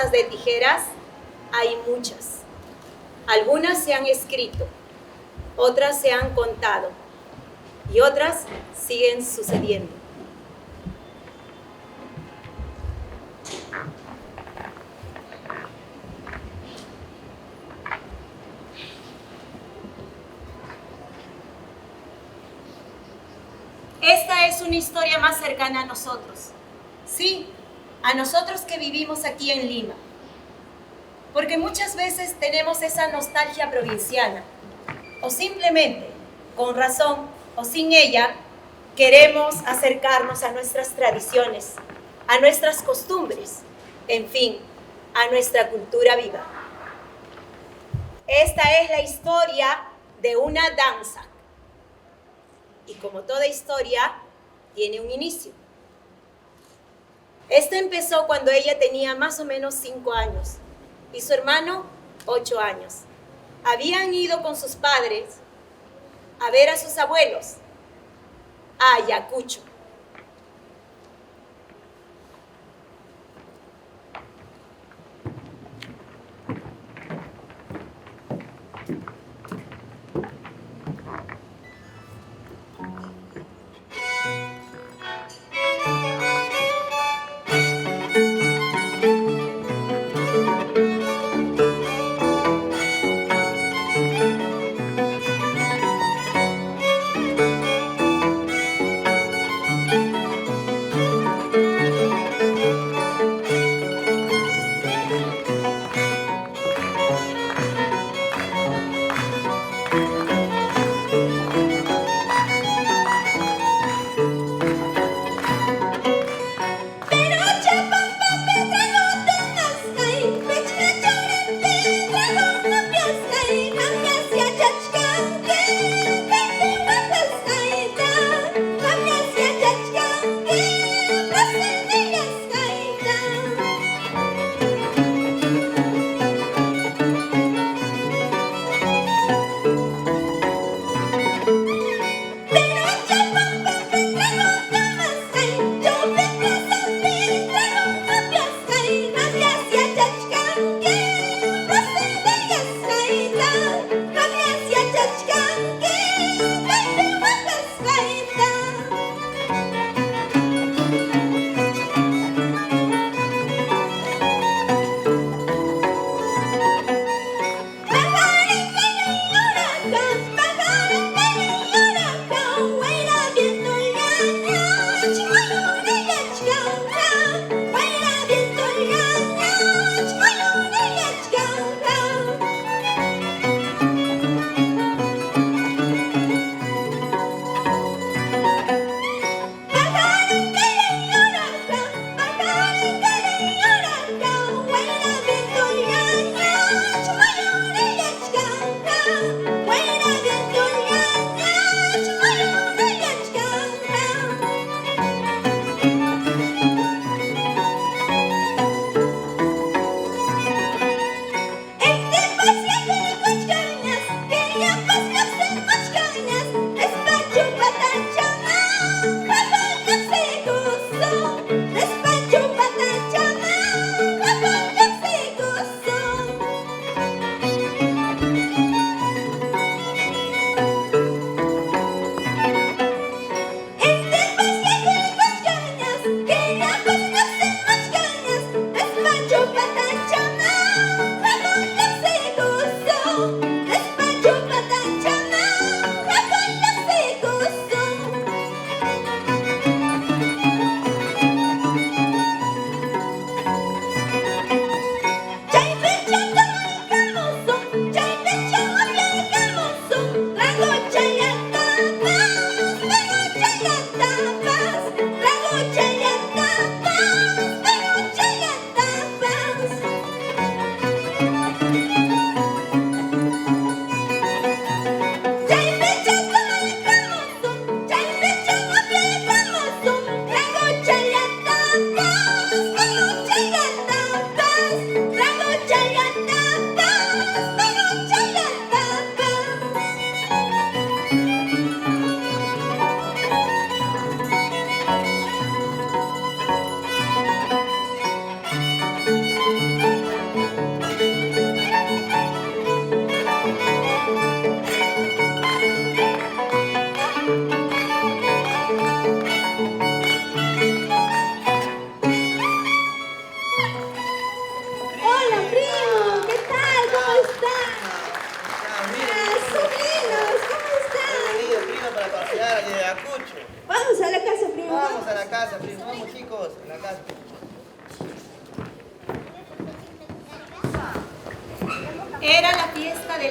Danzas de tijeras hay muchas. Algunas se han escrito, otras se han contado y otras siguen sucediendo. Esta es una historia más cercana a nosotros. Sí, a nosotros que vivimos aquí en Lima. Porque muchas veces tenemos esa nostalgia provinciana. O simplemente, con razón o sin ella, queremos acercarnos a nuestras tradiciones, a nuestras costumbres, en fin, a nuestra cultura viva. Esta es la historia de una danza. Y como toda historia, tiene un inicio. Esto empezó cuando ella tenía más o menos 5 años y su hermano 8 años. Habían ido con sus padres a ver a sus abuelos a Ayacucho.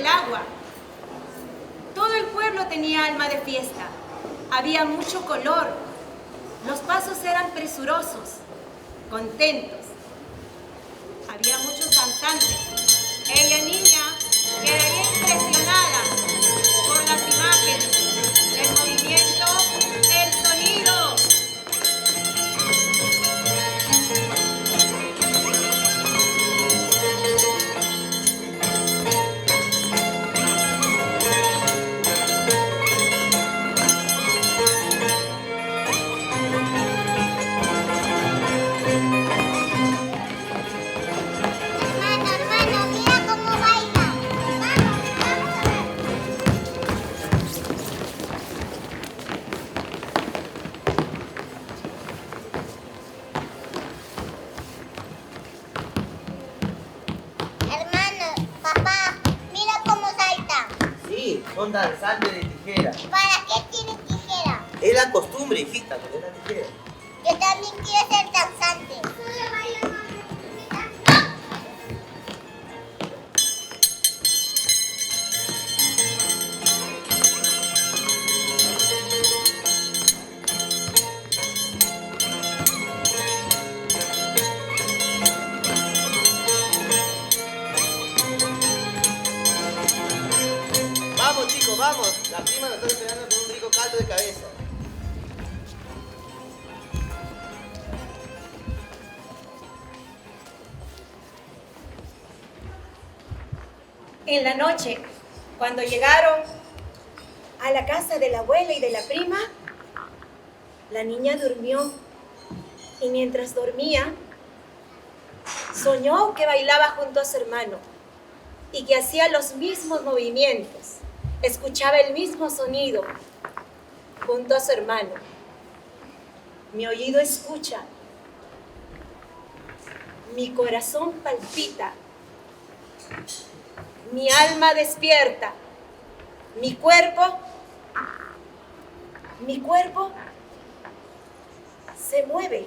del agua. Todo el pueblo tenía alma de fiesta. Había mucho color. Los pasos eran presurosos, contentos. Había muchos danzantes. Ella, niña, quedaría impresionada por las imágenes, el movimiento, el sonido. Hermano, hermano, mira cómo baila. Vamos, vamos a ver. Hermano, papá, mira cómo salta. Sí, son danzantes de tijera. ¿Para qué tienes tijera? Es la costumbre, hijita, tener la tijera. Yo también quiero ser danzante. Solo bailo Vamos, chicos, vamos. La prima nos está esperando con un rico caldo de cabeza. En la noche, cuando llegaron a la casa de la abuela y de la prima, la niña durmió y mientras dormía, soñó que bailaba junto a su hermano y que hacía los mismos movimientos, escuchaba el mismo sonido junto a su hermano. Mi oído escucha, mi corazón palpita, mi alma despierta, mi cuerpo, mi cuerpo se mueve.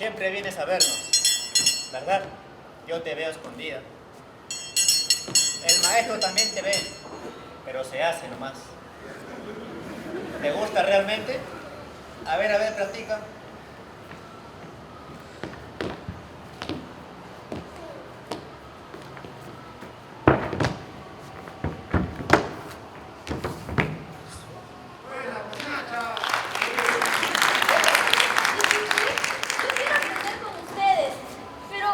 Siempre vienes a vernos, ¿verdad? Yo te veo escondida. El maestro también te ve, pero se hace nomás. ¿Te gusta realmente? A ver, practica. Yo quiero aprender con ustedes, pero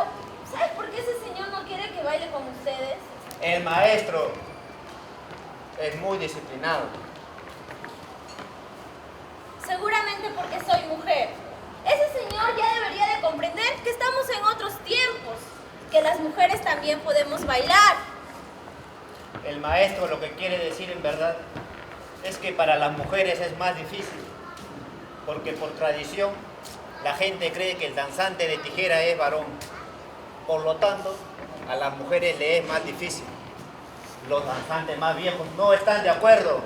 ¿sabes por qué ese señor no quiere que baile con ustedes? El maestro es muy disciplinado. Seguramente porque soy mujer. Ese señor ya debería de comprender que estamos en otros tiempos, que las mujeres también podemos bailar. El maestro lo que quiere decir en verdad es que para las mujeres es más difícil, porque por tradición la gente cree que el danzante de tijera es varón. Por lo tanto, a las mujeres les es más difícil. Los danzantes más viejos no están de acuerdo.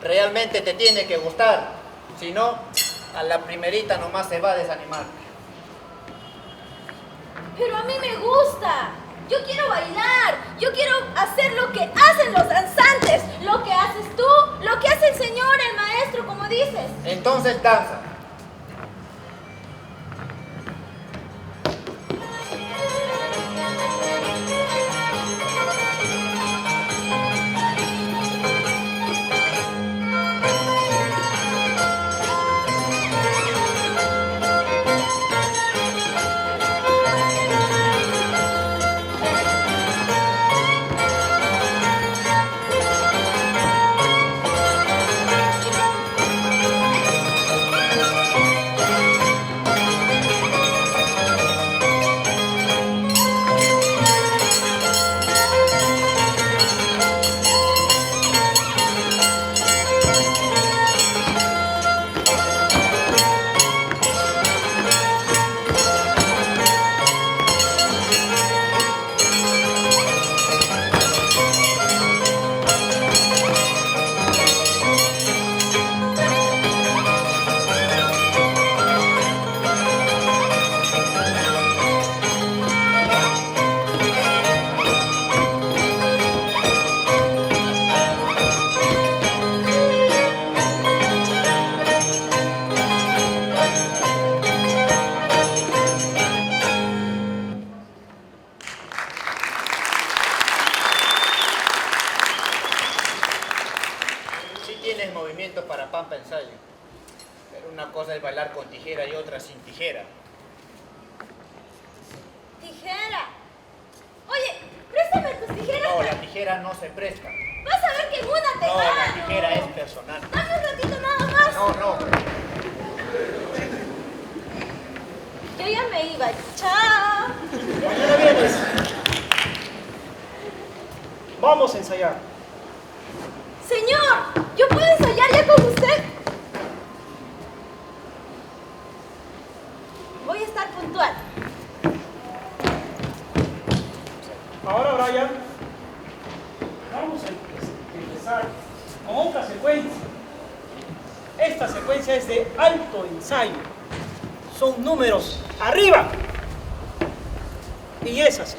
Realmente te tiene que gustar. Si no, a la primerita nomás se va a desanimar. Pero a mí me gusta. Yo quiero bailar. Yo quiero hacer lo que hacen los danzantes, lo que haces tú, lo que hace el señor, el maestro, como dices. Entonces danza. Sí tienes movimientos para pampa ensayo, pero una cosa es bailar con tijera y otra sin tijera. Tijera. Oye, préstame tus tijeras. No, la tijera no se presta. Vas a ver que en una te No, la gano. tijera es personal. Dame un ratito nada más. No, no. Yo ya me iba. Chao. Mañana vienes. Vamos a ensayar. Señor, ¿yo puedo ensayar ya con usted? Voy a estar puntual. Ahora, Brian, vamos a empezar con otra secuencia. Esta secuencia es de alto ensayo. Son números arriba. Y es así.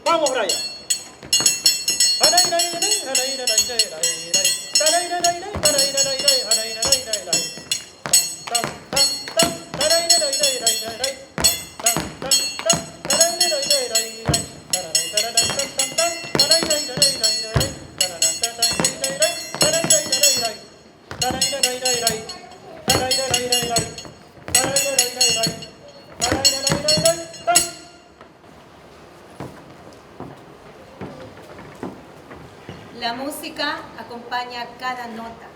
Vamos, Brian. La música acompaña cada nota.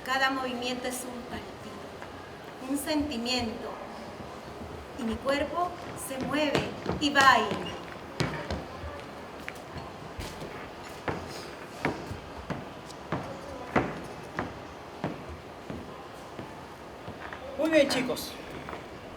Cada movimiento es un palpito, un sentimiento. Y mi cuerpo se mueve y baila. Muy bien, chicos.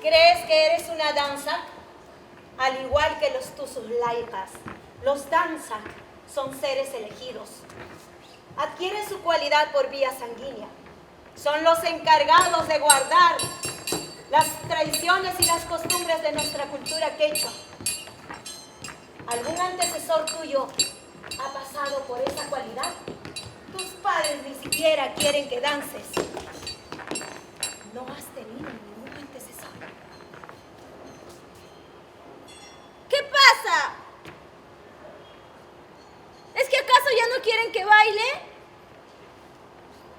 ¿Crees que eres una danza? Al igual que los Tususlaikas, los danzak son seres elegidos. Adquieren su cualidad por vía sanguínea. Son los encargados de guardar las tradiciones y las costumbres de nuestra cultura quechua. ¿Algún antecesor tuyo ha pasado por esa cualidad? Tus padres ni siquiera quieren que dances. No has tenido ningún antecesor. ¿Qué pasa? ¿Es que acaso ya no quieren que baile?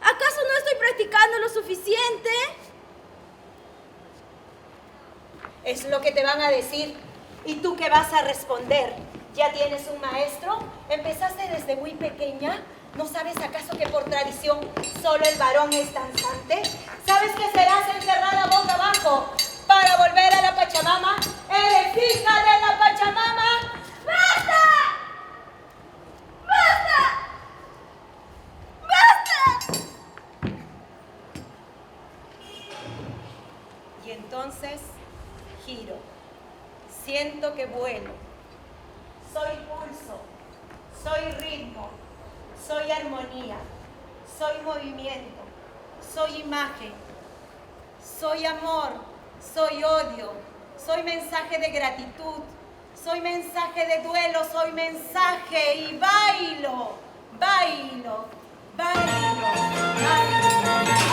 ¿Acaso no estoy practicando lo suficiente? Es lo que te van a decir. ¿Y tú qué vas a responder? ¿Ya tienes un maestro? ¿Empezaste desde muy pequeña? ¿No sabes acaso que por tradición solo el varón es danzante? ¿Sabes que serás enterrada boca abajo para volver a la Pachamama? ¿Eres hija de la Pachamama? ¡Basta! ¡Basta! ¡Basta! Y entonces giro, siento que vuelo, soy pulso, soy ritmo, soy armonía, soy movimiento, soy imagen, soy amor, soy odio, soy mensaje de gratitud, soy mensaje de duelo, soy mensaje y bailo, bailo, bailo, bailo, bailo. ¡Basta!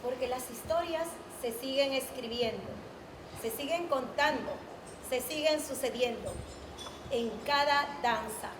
Porque las historias se siguen escribiendo, se siguen contando, se siguen sucediendo en cada danza.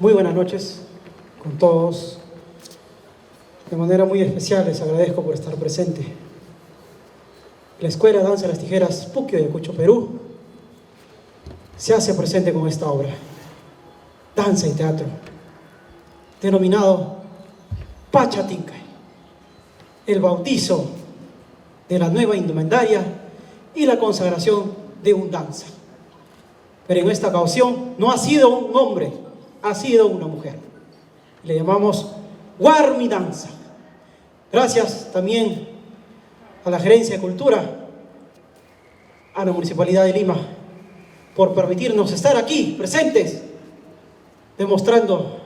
Muy buenas noches con todos. De manera muy especial les agradezco por estar presente. La Escuela de Danza de las Tijeras Puquio de Ayacucho, Perú, se hace presente con esta obra, Danza y Teatro, denominado Pacha Tincay, el bautizo de la nueva indumentaria y la consagración de un danza. Pero en esta ocasión no ha sido un hombre, ha sido una mujer. Le llamamos Warmi Danza. Gracias también a la Gerencia de Cultura, a la Municipalidad de Lima, por permitirnos estar aquí presentes, demostrando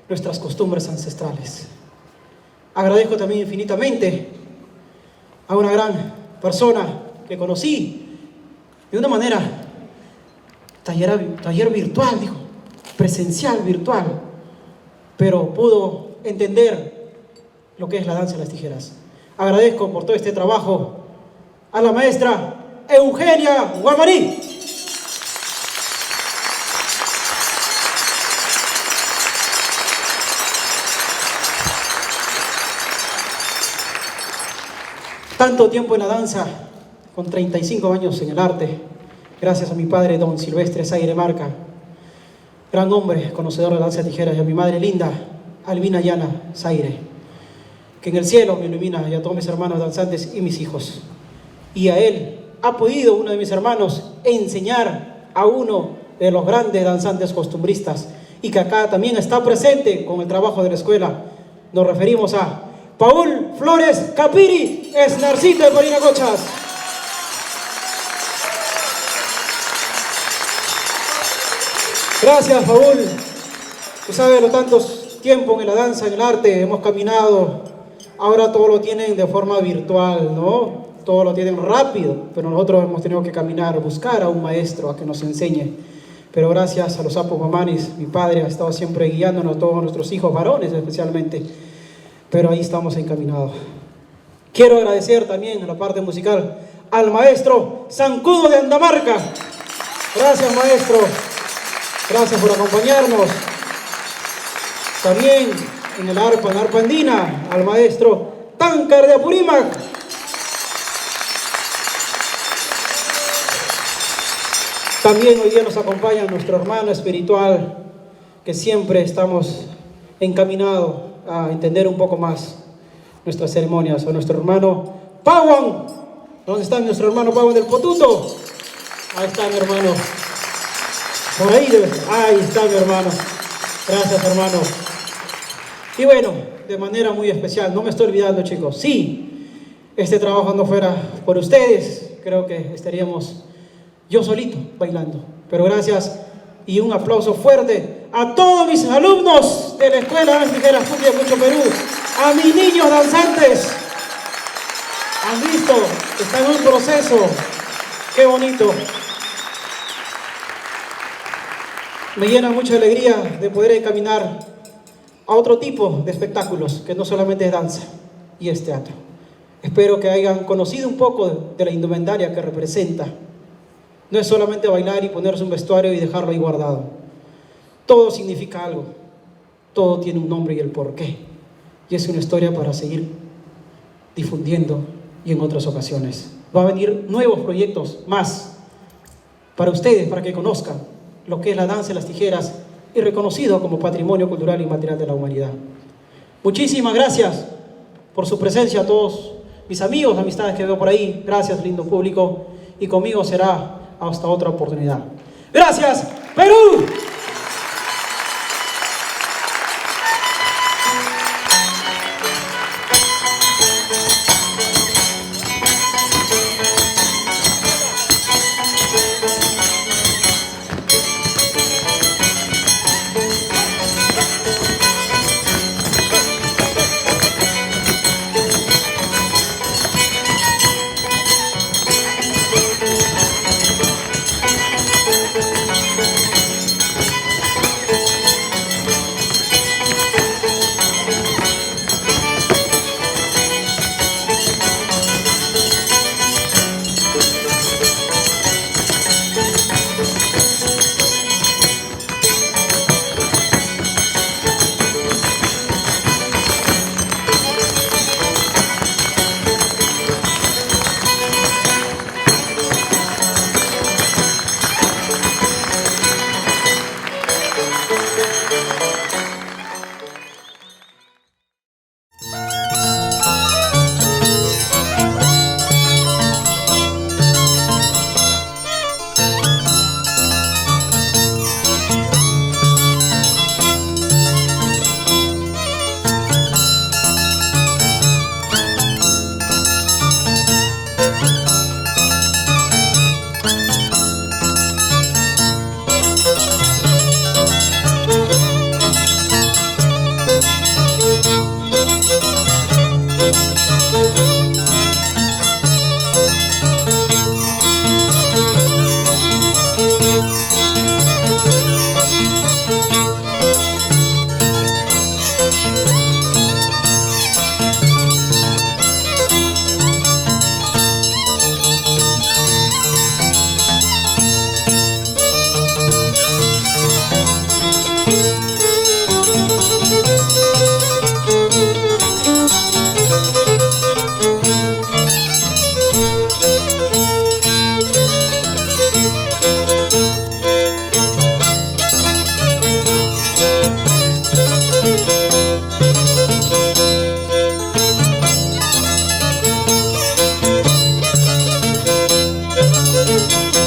nuestras costumbres ancestrales. Agradezco también infinitamente a una gran persona que conocí de una manera, taller virtual, dijo, presencial virtual, pero pudo entender lo que es la danza de las tijeras. Agradezco por todo este trabajo a la maestra Eugenia Guamaní. Tanto tiempo en la danza, con 35 años en el arte, gracias a mi padre, don Silvestre Zaire Marca, gran hombre, conocedor de la danza de tijeras, y a mi madre linda, Albina Llana Zaire, que en el cielo me ilumina, y a todos mis hermanos danzantes y mis hijos. Y a él ha podido uno de mis hermanos enseñar a uno de los grandes danzantes costumbristas, y que acá también está presente con el trabajo de la escuela. Nos referimos a Paul Flores Capiri, es Narcito de Parinacochas. Gracias, Paul. Tú sabes lo tantos tiempos en la danza, en el arte, hemos caminado. Ahora todo lo tienen de forma virtual, ¿no? Todo lo tienen rápido, pero nosotros hemos tenido que caminar, buscar a un maestro a que nos enseñe. Pero gracias a los Apos Mamanis, mi padre ha estado siempre guiándonos, todos nuestros hijos varones especialmente. Pero ahí estamos encaminados. Quiero agradecer también en la parte musical al maestro Zancudo de Andamarca. Gracias, maestro. Gracias por acompañarnos. También en el arpa, en arpa andina, al maestro Táncar de Apurímac. También hoy día nos acompaña nuestro hermano espiritual, que siempre estamos encaminados a entender un poco más nuestras ceremonias, a nuestro hermano Pawan. ¿Dónde está nuestro hermano Pawan del Potuto? Ahí está mi hermano. Por ahí debe estar. Ahí está mi hermano. Gracias, hermano. Y bueno, de manera muy especial, no me estoy olvidando, chicos. Si este trabajo no fuera por ustedes, creo que estaríamos yo solito bailando. Pero gracias y un aplauso fuerte a todos mis alumnos de la Escuela de Tijeras Puquio de Ayacucho, Perú, a mis niños danzantes. Han visto, están en un proceso. Qué bonito. Me llena mucha alegría de poder encaminar a otro tipo de espectáculos, que no solamente es danza y es teatro. Espero que hayan conocido un poco de la indumentaria que representa. No es solamente bailar y ponerse un vestuario y dejarlo ahí guardado. Todo significa algo. Todo tiene un nombre y el porqué. Y es una historia para seguir difundiendo y en otras ocasiones. Va a venir nuevos proyectos más para ustedes, para que conozcan lo que es la danza de las tijeras y reconocido como patrimonio cultural y material de la humanidad. Muchísimas gracias por su presencia a todos mis amigos, amistades que veo por ahí. Gracias, lindo público. Y conmigo será hasta otra oportunidad. Gracias, Perú. Thank Thank you.